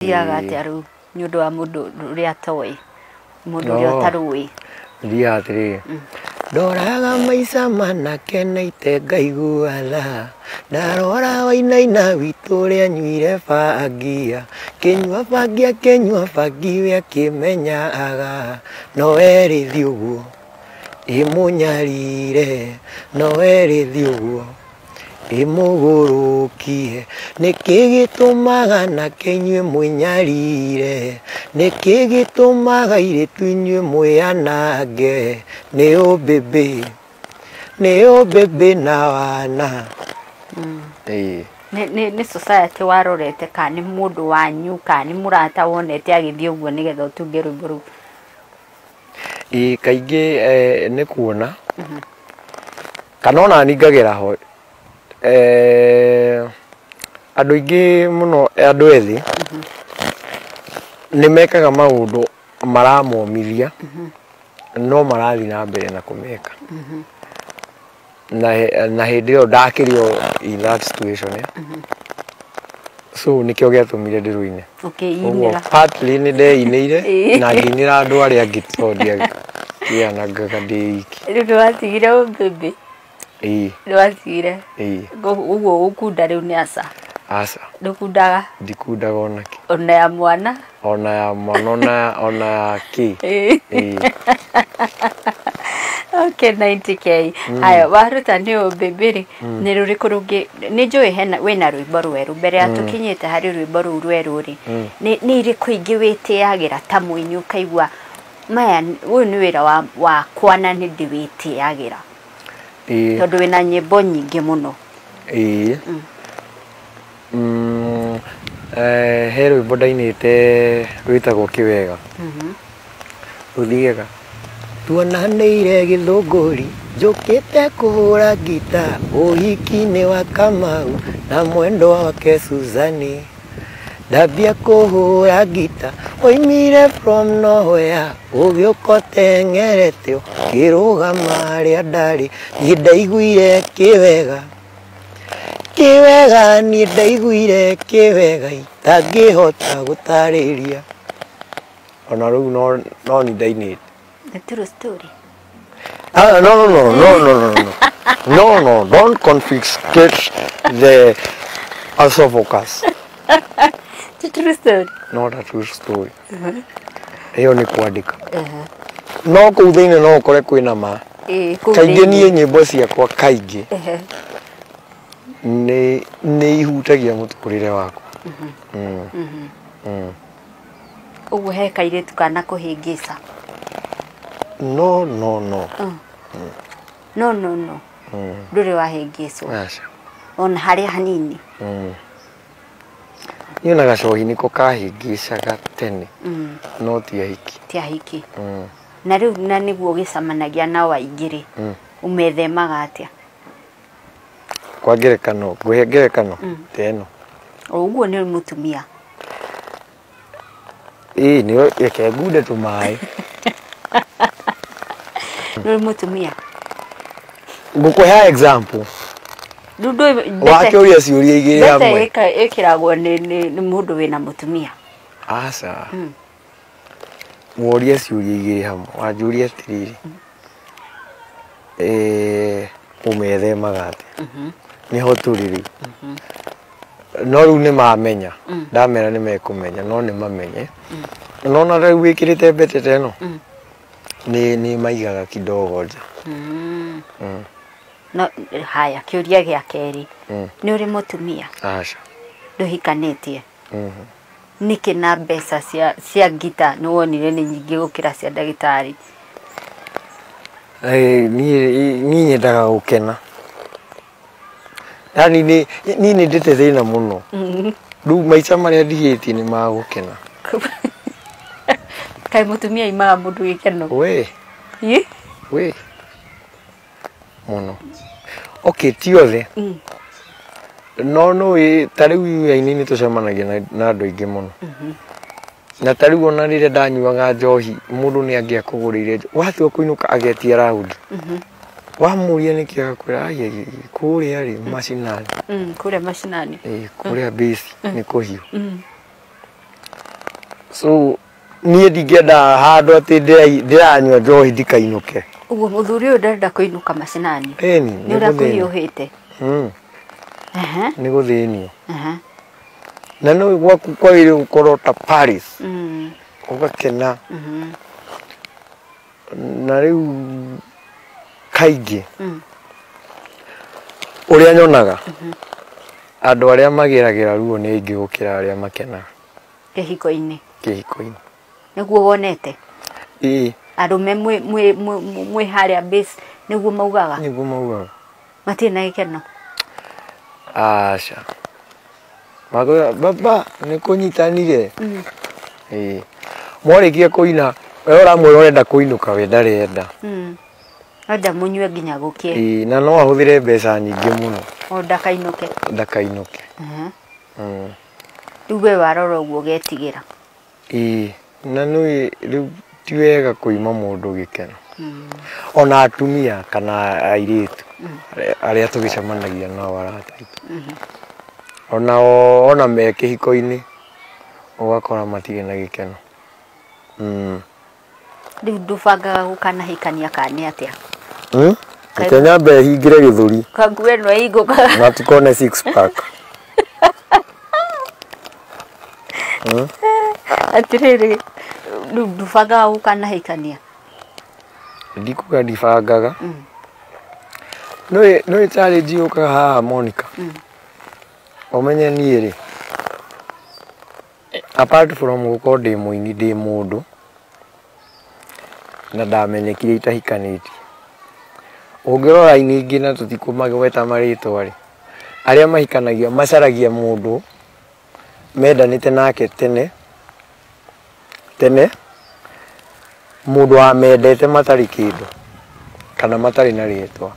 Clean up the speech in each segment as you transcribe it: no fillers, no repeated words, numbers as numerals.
Rũthiaga atĩa rũu nĩ ũndũ wa mũndũ ũrĩa atoĩ, mũndũ ũrĩa ũtarũĩ? Thiaga atĩrĩrĩ, ndoraga maica manake naite ngaigua tha, ndarora wainaina witũ ũrĩa anyuire bangia, kĩnyua bangi akĩnyua bangi we akĩmenyaga, no erĩthi ũguo ĩmũnyarire, no erĩthi ũguo ĩmũgũrũkie, nĩkĩ gĩtũmaga nake inyuĩ mwĩnyarire, nĩkĩ gĩtũmaga airĩtu inyuĩ mwĩanange, nĩ ũmbĩmbĩ, nĩ ũmbĩmbĩ na wana. Ĩĩ. Nĩ society warorete kana nĩ mũndũ wanyu kana nĩ mũrata wonete agĩthiĩ ũguo nĩgetha ũtunge rwĩmbo rũu? Ĩĩ, kaingĩ nĩ kuona kana ona niĩ ngagera ho. Andũ aingĩ mũno, andũ ethĩ nĩ mekaga maũndũ maramomithia no marathiĩ na mbere na kũmeka, na hĩndĩ ĩyo ndakĩrĩ o in that situation, eh? So nĩkĩo gĩatũmire ndĩrũine. Ũkĩinĩra. Partly nĩ ndeinĩire na ngĩinĩra andũ arĩa angĩ tondũ ndianangaga ndĩ iki. Rĩu nĩwatigire ũmbĩmbĩ? Ĩĩ. Nĩwatigire? Ĩĩ. Ũguo gũkunda rĩu nĩ aca? Aca. Ndũkundaga? Ndikundaga onakĩ. Ona ya mwana? Ona ya mwana, ona ya kĩ. Ĩĩ. Okay, 90K. Haya, waruta nĩ ũmbĩmbĩ rĩ, nĩ rũrĩkũ rũngĩ? Nĩ njũĩ hena wĩna rwĩmbo rwerũ. Mbere ya tũkinyĩte harĩ rwĩmbo rũu rwerũ rĩ, nĩ irĩkũ ingĩ wĩtĩagĩra ta mũini ũkaigua maya ũyũ nĩ wĩra wakwa na nĩ ndĩwĩtĩagĩra? Ĩĩ. Tondũ wĩna nyĩmbo nyingĩ mũno. Ĩĩ. He rwĩmbo ndainĩte rwĩtagwo Kĩwega. Rũthiaga, tuonanĩire Gĩthũngũri, njũkĩte kũhũra ngita ũhiki-inĩ wa Kamau na mwendwa wake Suzani. Ndambia kũhũra ngita oimire from nowhere, ũgĩũka ũteng'erete ũkĩrũgama harĩa ndarĩ, niĩ ndaiguire kĩwega, kĩwega, niĩ ndaiguire kĩwega itangĩhota gũtarĩria. Ona rĩu no ni ndainĩte. The true story. Ah, no, no, no, no, no, no, no, no, no, don't confiscate the esophagus. The true story. Not a true story. Ĩyo nĩ kwandĩka. No kũu thĩinĩ no ũkore kwĩna ma. Kũu Kaingĩ thĩinĩ. Niĩ nyĩmbo ciakwa kaingĩ nĩ ihutagia mũtũrĩre wakwa. Ũguo he kairĩtu kana kũhĩngĩca? No, no, no. No, no, no. Ndũrĩ wahĩngĩcwo? Aca. Ona harĩa hanini? Niĩ ona gacohi nĩko kahĩngĩcaga tene, no ti ahiki. Ti ahiki. Na rĩu na nĩguo ũgĩcemanagia nao aingĩ rĩ, ũmethemaga atĩa? Kwa ngerekano, ngũhe ngerekano ta ĩno. O ũguo nĩ mũtumia. Ĩĩ, nĩ reke ngunde tũmaĩ. Nĩ mũtumia. Ngũkũhe example. Rĩu ndũĩ Wakĩũria ciũria igĩrĩ mbete hamwe. Ĩkĩragwo nĩ mũndũ wĩna mũtumia. Aca. Woria ciũria igĩrĩ hamwe. Wanjũria atĩrĩrĩ, ũmethemaga atĩa? Nĩho tũrĩ rĩu. No rĩu nĩ mamenya. Ndamera nĩ mekũmenya, no nĩ mamenye. No ona rĩu wĩkĩrĩte mbete ta ĩno, nĩ maigaga kidogo nja. No haya, kĩũria gĩa kerĩ. Nĩ ũrĩ mũtumia? Aca. Ndũhikanĩtie? Nĩkĩ na mbeca cia ngita nĩ wonire nĩ nyingĩ gũkĩra cia ndagĩtarĩ? Niĩ nyendaga gũkena. Yaani niĩ nĩ ndĩte thĩna mũno. Rĩu maica marĩa ndigĩtie nĩ ma gũkena. Kaĩ mũtumia aimaga mũndũ gĩkeno? We. Ĩ? We. Mũno. Okay, ti othe. No nĩ ta rĩu wĩra-inĩ nĩ tũcemanagia na andũ aingĩ mũno. Na ta rĩu ona rĩrĩa ndanyuaga njohi, mũndũ nĩ angĩakũgũrĩire watua kũinũka agetia raundi. Wamũria nĩkĩ agakwĩra, ai, ai, ai, kũrĩa rĩ macinani. Kũrĩa macinani. Ĩĩ, kũrĩa base nĩ kũhiũ. So niĩ ndingĩenda handũ atĩ ndĩranyua njohi ndikainũke. Ũguo mũthuri ũyũ ndarenda kũinũka macinani? Ĩni. Nĩ ũrĩa kũhiũhĩte? Mm. Nĩ gũthĩnio. Na no gwaku kwagĩrĩire gũkorwo ta Paris, ũgakena. Na rĩu kaingĩ ũrĩa nyonaga, andũ arĩa mageragĩra ruo nĩ aingĩ gũkĩra arĩa makenaga. Kĩhiko-inĩ? Kĩhiko-inĩ. Nĩguo wonete? Ĩĩ. Arũme mwĩ harĩa base nĩguo maugaga? Nĩguo maugaga. Matirĩ na gĩkeno? Aca. Makwĩra, "Baba nĩ kũnyitanire." Ĩĩ, mwarĩkia kũina, we ũramwĩra ũrenda kũinũka, we ndarenda. Enda mũnyue nginya gũkĩe. Ĩĩ, na no ahũthĩre mbeca nyingĩ mũno. O ndakainũke. Ndakainũke. Rĩu we warora ũguo ũgetigĩra? Ĩĩ, na nĩ rĩu ti wega kũima mũndũ gĩkeno. Ona atumia kana airĩtu arĩa tũgĩcemanagia nao, arata aitũ, onao ona me kĩhiko-inĩ ũgakora matirĩ na gĩkeno. Rĩu ndũbangaga gũkanahikania kana nĩ atĩa? Mm? Reke nyambe hingĩre gĩthũri. Kangue ĩno ĩhingũkaga. Na tukone six pack. Atĩrĩrĩ, rĩu ndũbangaga gũkanahikania? Ndikuga ndibangaga. Nĩ challenge yũkaga haha, Monica. Ũmenye niĩ rĩ, apart from gũkorwo ndĩ mũini, ndĩ mũndũ na ndamenyekire itahikanĩtie. Ũngĩrora aini ingĩ, na tũtikũmagweta marĩtwa rĩ, arĩa mahikanagia macaragia mũndũ mendanĩte nake tene tene, mũndũ wamendete matarĩ kĩndũ kana matarĩ na rĩtwa.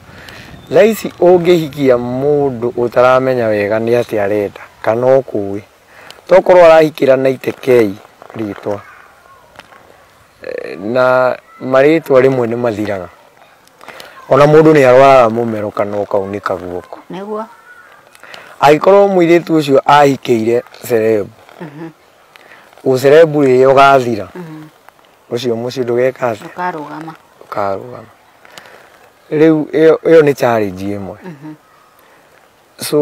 Thaa ici ũngĩhikia mũndũ ũtaramenya wega nĩ atĩa arenda kana ũkũĩ, tokorwo arahikĩra na itekei rĩtwa. Na marĩtwa rĩmwe nĩ mathiraga, ona mũndũ nĩ arwaraga mũmero kana ũkaunĩka guoko. Angĩkorwo mũirĩtu ũcio ahikĩire celeb, ũcerebu rĩrĩa ũgathira, ũcio mũciĩ ndũgeka atĩa? Ndũkarũgama. Ũkarũgama. Rĩu ĩyo nĩ challenge ĩmwe. So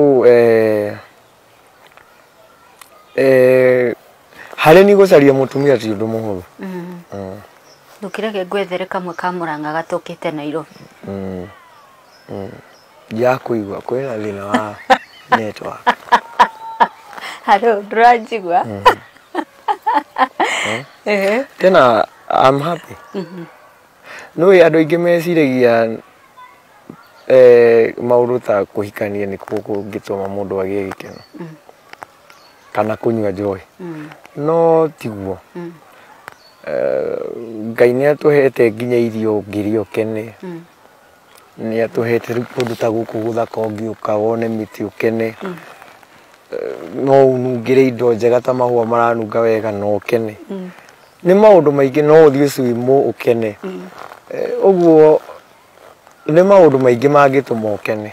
harĩ ni gũcaria mũtumia ti ũndũ mũhũthũ. Ndũkĩreke ngwethere kamwe ka Mũrang'a gatũkĩte Nairobi. Ya kũigua kwĩna thĩna wa network. Halo, ndũranjigua? Ehe. Tena I'm happy. Nĩũĩ andũ aingĩ meciragia maũndũ ta kũhikania nĩkuo kũngĩtũma mũndũ agĩe gĩkeno kana kũnyua njohi, no tiguo. Ngai nĩ atũhete nginya irio ũngĩrĩa ũkene. Nĩ atũhete rĩu kũndũ ta gũkũ gũthaka, ũngĩũka wone mĩtĩ ũkene. No ũnungĩre indo njega ta mahũa maranunga wega na ũkene. Nĩ maũndũ maingĩ, no ũthiĩ swim ũkene. Ũguo nĩ maũndũ maingĩ mangĩtũma ũkene.